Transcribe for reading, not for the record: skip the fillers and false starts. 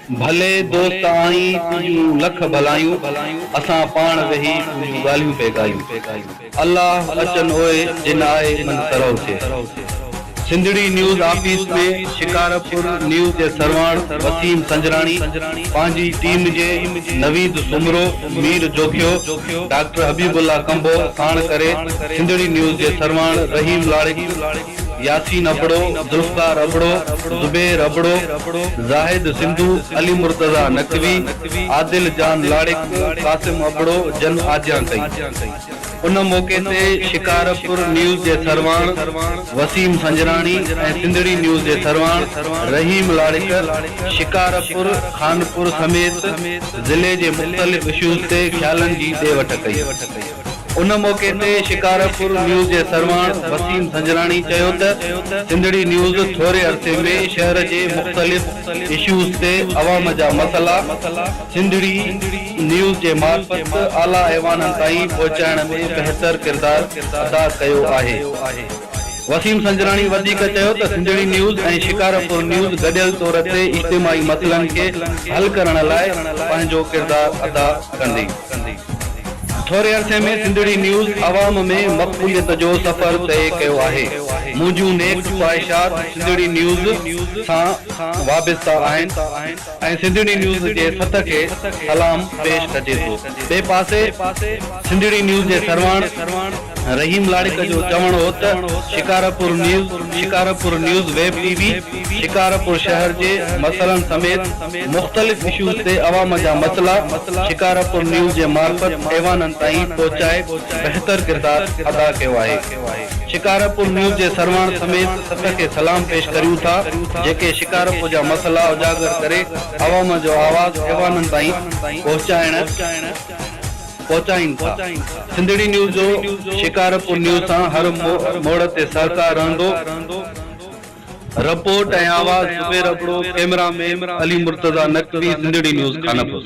ڀلي دوست آهين تنهنجون لک ڀلايون، اسان پاڻ ويهي تنهنجون ڳالهيون پئي ڳايون. الله اچن اوء جن آء من سرهو ٿئي. سنڌڙي نيوز آفيس ۾ شڪارپور نيوز جي سرواڻ وسيم سنجراڻي پنهنجي ٽيم جي نويد سومرو، مير جوکيو، ڊاڪٽر حبيب الله ڪنڀو ساڻ ڪري سنڌڙي نيوز جي سرواڻ رحيم لاڙڪ، ياسين ابڙو، ذوالفقار ابڙو، زبير ابڙو، زاهد سنڌو، علي مرتضيٰ نقوي، عادل جان لاڙڪ، قاسم ابڙو جن آجيان ڪئي. ان موقعي تي شڪارپور نيوز جي سرواڻ وسيم سنجراڻي ۽ سنڌڙي نيوز جي سرواڻ رحيم لاڙڪ شڪارپور، خانپور سميت ضلعي جي مختلف اشوز تي خيالن جي ڏي وٺ ڪئي. ان موقعي تي شڪارپور نيوز جي سرواڻ وسيم سنجراڻي چيو ته سنڌڙي نيوز ٿوري عرصي ۾ شهر جي مختلف اشوز تي عوام جا مسئلا سنڌڙي نيوز جي معرفت اعليٰ ايوانن تائين پهچائڻ ۾ بهتر ڪردار ادا ڪيو آهي. وسيم سنجراڻي وڌيڪ چيو ته سنڌڙي نيوز ۽ شڪارپور نيوز گڏيل طور تي اجتماعي مسئلن کي حل ڪرڻ لاء پنهنجو ڪردار ادا ڪندي. ٿوري عرصي ۾ سنڌڙي نيوز عوام ۾ مقبوليت جو سفر طئي ڪيو آهي. منهنجون نيڪ خواهشات سنڌڙي نيوز سان وابسته آهن ۽ سنڌڙي نيوز جي سٿ کي سلام پيش ڪجي ٿو. ٻئي پاسي سنڌڙي نيوز جي سرواڻ رحيم لاڙڪ جو چوڻ هو ته Shikarpur news, Shikarpur news web T V, Shikarpur شهر جي مسئلن سميت مختلف اشوز تي عوام جا مسئلا شڪارپور نيوز جي معرفت ايوانن تائين پهچائي بهتر ڪردار ادا ڪيو آهي. شڪارپور نيوز جي سرواڻ سميت سٿ کي سلام پيش ڪريون ٿا جيڪي شڪارپور جا مسئلا اجاگر ڪري عوام جو آواز ايوانن تائين پهچائڻ پهچائين ٿا. سنڌڙي نيوز جو شڪارپور نيوز سان هر موڙ تي سهڪار رهندو. رپورٽ ۽ آواز Zubair Abro, camera man Ali Murtaza Naqvi, Sindhri news, Khanpur.